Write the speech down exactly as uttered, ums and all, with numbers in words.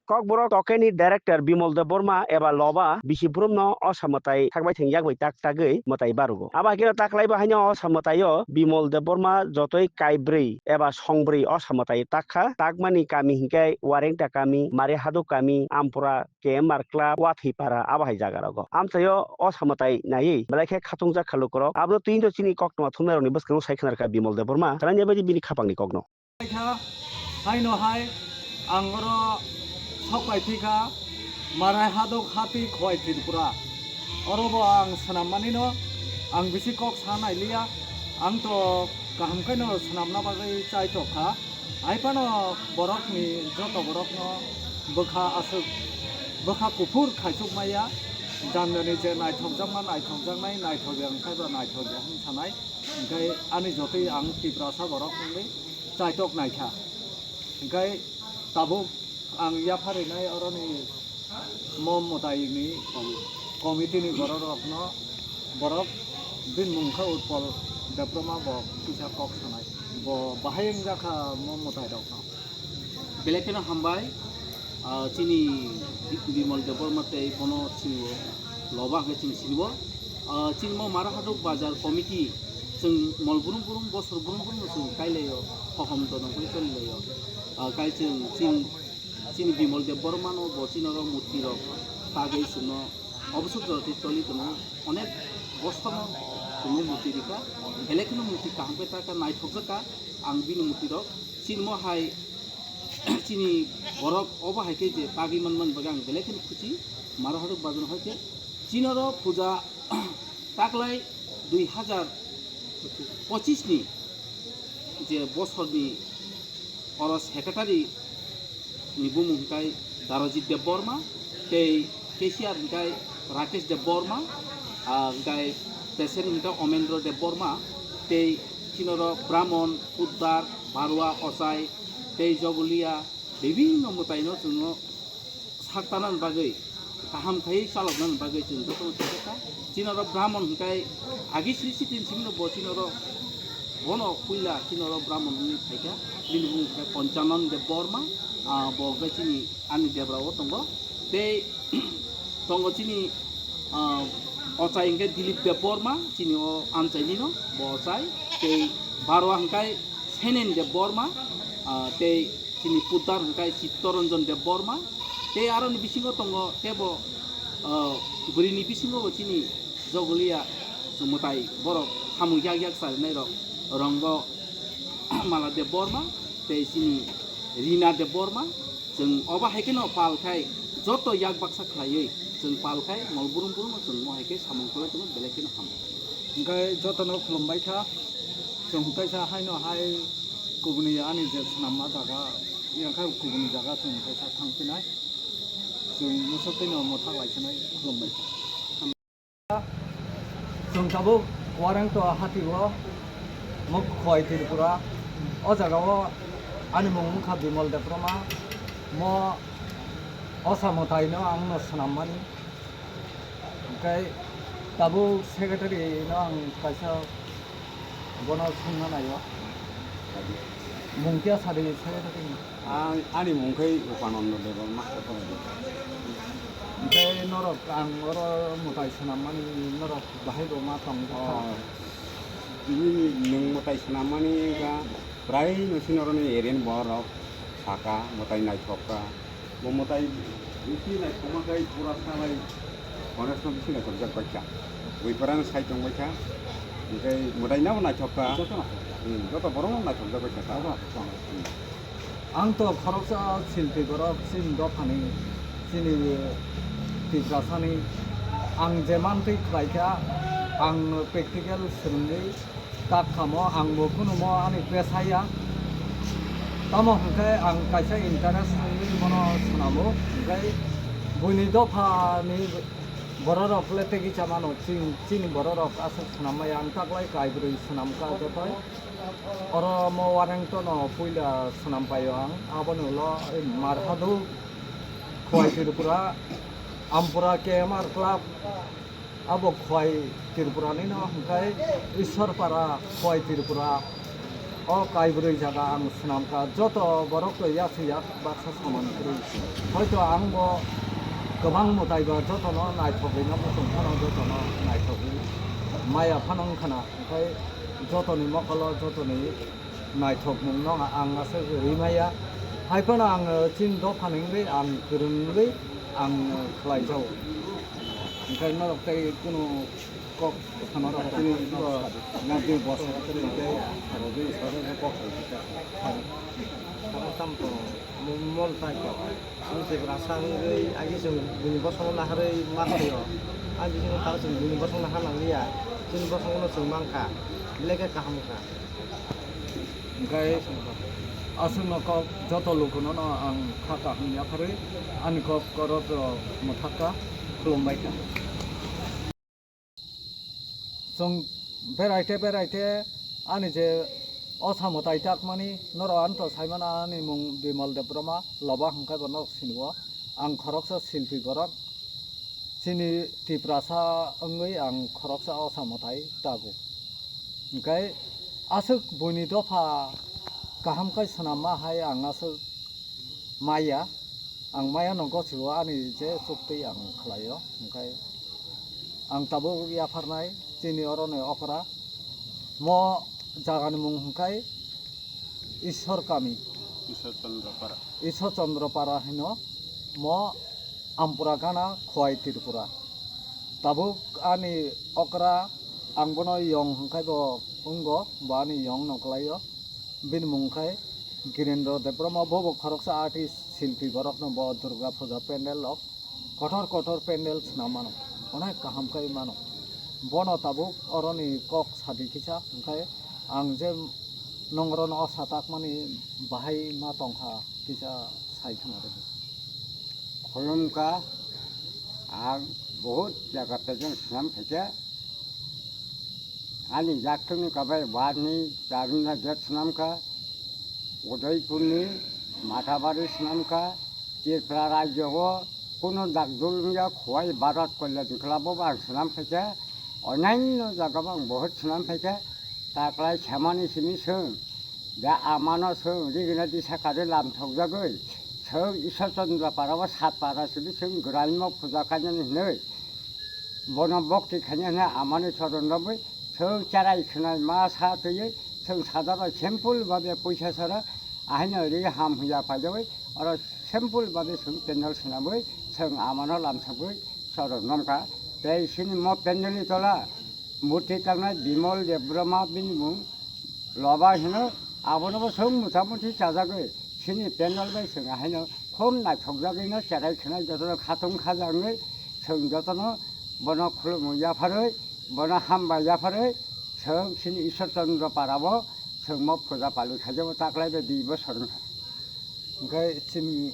Kokborok tokeni director Bimal Debbarma eba Loba bisi brumno osa mwtai thakbai theng yakbai tak tagwi mwtai barugo. Abo hai kheno taklaibo haino osa mwtaio Bimal Debbarma jotoi kaibrwi eba songbrwi osa mwtai takha, takmani kami hinkhe Warengta kami, Mari Haduk kami, Ampura, K M R Club, Wathwipara, abo hai jaga rogo. Amchaio o samwtai naiwi belai khe khatungjak kha lukurok. Abro twi no chini koktwma thumnairokni bwskango sai khwnarkha Bimal Debbarma. Kwlangya baidi bini khapangni kokno. Kha, haino hai ang oro sok pai thikha, Marai Haduk Hati Khowai Tripura. Oro bo ang swnam manino ang bisi kok sa nailiya. Ang to kaham khaino swnamna bagwi chai tok kha. Hai phano borokni joto borokno bwkha aswk, bwkha kuphur khaisuk maya, jani jani je naithokjakma naithokjaknai, naithokya wngkhai ba naithokya hwn sanai, hwnkhe ani jotoi ang Tiprasa borok wngwi chaitok naikha. Hwnkhe tabuk ang yapharinai oroni mo mwtaini committee ni borok rokno, borok bini mung khe Utpal Debbarma, bo kisa kok sanai, bo bahai wngjakha mo mwtai rokno. Belai kheno hambai, ah, chini Bi-, Bimal Debbarma tei bono chini Loba hwnkhe chini sinibo. Ah, chini mo Mara Haduk Bazar Committee chwng mol brum brum bosor brum brum no chwng kailaio, hohom dono khe cholilaio. Ah, kai chwng chini Chini Bimal Debbarmano bo chini oro murti rok tagwi chwngno obosor jora tei choli tongo, onek bosorno chwngno murti rikha, belai kheno murti kaham khe takha, naithokjakha ang bini murti rok. Chini mo hai chini borok obo hai khe je tagwi manmani bagwi ang belai kheno khusi, Mara Haduk Bazar hai khe chini oro puja taklai dui hazar pochis ni je bosorni oro secretary ni bumung hwnkhe Darajit Debbarma, tei cashier hwnkhe Rakesh Debbarma, ah, hwnkhe president hwnkhe Omendra Debbarma, tei chini oro Brahmon, Poddar, Barua, Ochai, tei Jogolia, bibinno mwtaino chwngno sak tanani bagwi, kaham khai chaloknani bagwi chwng jotono thangjakha. Chini oro Brahmon hwnkhe agi sri sri tin simi no bo chini oro bono puila chini oro Brahmon wngwi phaikha. Bini bumung hwnkhe Ponchanan Debbarma, ah, bo hwnkhe chini ani debra o tongo. Tei tongo chini, ah, ochai hwnkhe Dilip Debbarma, chini o amchaini no bo ochai. Tei Barua hwnkhe Senen Debbarma, ah, tei chini Poddar hwnkhe Chittoranjan Debbarma, tei aroni bisingo tongo tebo, ah, bwrwini bisingo bo chini Jogolia mwtai borok samung yak yak charinai rok Rongo Mala Debbarma tei chini Rina Debbarma. Chwng obo hai kheno pal khai joto yak baksa khlaiwi chwng pal khai mol brum brum no chwng mo hai khe samung kwlai tongo, belai kheno hambai. Hwnkhe jotono khulumbai kha. Chwng kaisa haino hai kubuni ani je swnamma jaga, yang khe kubuni jaga chwng kaisa thang phinai. Chwng muchuk twi no mwthak lai sinai khulumbai. Chwng tabuk Warengto hati o, mo Khowai Tripura. O jaga o ani mung wngkha Bimal Debbarma. Mo osa mwtai no ang no swnam mani. Hwnkhe tabuk secretary no ang kaisa bono swngna naio. Mung khe sadi secretary ni? Ang, ani mung khe Upananda Debbarma. Hwnkhe norok ang oro mwtai swnam mani norok bahai bo ma tong kha? Oh, tini nwng mwtai swnam mani wngkha, prai no sini oro ni area ni borok rok saka mwtai naithok kha. Bo mwtai bisi naithokma khai pura salai Ganesh no bisi naithokjak bai kha. Buiphara no sai tong bai kha. Hwnkhe mwtai no naithok kha. Joto naithok kha. Hmm, joto borok no naithokjak bai kha. Joto naithok kha. Hmm. Ang to khoroksa silpi borok chini dophani, chini Tiprasani. Ang je mantwi khlai kha, ang practical swrwngwi tak khamo, ang bo khunumo ani pesa ya. Tamo hwnkhe ang kaisa interest wngwi bono swnamo, hwnkhe buini dophani bororok le tegwi chamano, chini, chini bororok aswk swnam maya, ang taklai kaibrwi swnam kha jotoi. Oro mo Warengto no puila swnam paio ang, aboni ulo Marhadu, Khowai Tripura, Ampura K M R Club, abo Khowai Tripura ni no hwnkhe Ishwarpara Khowai Tripura. O kaibrwi jaga ang swnamkha, joto borok to yaswi yak baksa samani kwrwi. Hoito ang bo kwbang mwtai ba jotono naithogwi no muchung phano jotono naithogwi maya phano wngkhana, hwnkhe jotoni mokolo jotoni naithokmung no ang aswk rwi maya. Hai phano ang chini dophani wngwi ang kwrwngwi ang khlai jago. Hwnkhe norok tei kunu kok phano rok chini bo nang tei bosa tei tei aro tei sara kok. Tamo tamo to mo-, mol tai ko. Ang Tiprasa wngwi agi chwng bini bosongo naharwi ma khaio. Ang bisingo tamo chwng bini bosongo nahar nangliya. Chini bosongono chwng mankha. Belai khe kaham wngkha. Hwnkhe aswkno kok joto lukuno no ang kha kaham yapharwi ani kok korok rok mwthakka khulumbaikha. Chwng beraite beraite ani je osa mwtai takmani norok anto saimano ani mung Bimal Debbarma, Loba hwnkhe bo norok sinio. Ang khoroksa silpi borok, chini Tiprasa wngwi ang khoroksa osa mwtai tago. Hwnkhe aswk buini dopha kaham khai swnamma hai ang aswk maya, ang maya no gosio ani je chuktwi ang khlaio, hwnkhe ang tabuk yapharnai chini oroni okra. Mo jagani mung hwnkhe Ishwar Kami, Ishwar Chandra Para. Ishwar Chandra Para hino mo Ampura Gana Khowai Tripura. Tabuk ani okra ang bono yong hwnkhe bo wngo, bo ani yong no kwlaio. Bini mung khai Girendra Debbarma, bo bo khoroksa artist, silpi borokno bo Durga Puja pandal rok kotor kotor pandal swnam mano, onek kaham khai mano. Bono tabuk oroni kok sadi kisa, hwnkhe ang je nongrono o satakmani bahai ma tongkha kisa sai khna rw. Khulumkha, ang bahut jaga pejeng swnam khaikha. Ani yaktwngni kabai warni charwngna gate swnamkha, Udaipurni Mathabari swnamkha, Tripura rajyo o kunu dakdul wngya Khowai Bharat Kalyan Club o ang swnam khaikha, onanno jaga o ang bahut swnam khaikha, taklai samani simi chwng. Da amano chwng rigina disa kari lam thokjagwi, chwng Ishwar Chandra Para o sat para simi chwng Graimo puja khainani hinwi, bono bhakti khainani amani choron romwi chwng cherai khwnai ma sa twiwi chwng sadaro simple babe puisa sara ahaino ri ham huya phaijawi oro simple babe chwng pandal swnamwi chwng amano lam thokwi choron romkha. Tei chini mo pandalni tola murti tangnai Bimal Debbarma bini mung Loba hino, abono bo chwng mota moti chajagwi chini pandal bai chwng haino khum naithokjagwino cherai khwnai jotono khatung khajangwi chwng jotono bono khulumwi yapharwi bono hambai yapharwi chwng chini Ishwar Chandra Para o chwng mo puja pali khaijabo taklai bai dui bosor wngkha. Hwnkhe chini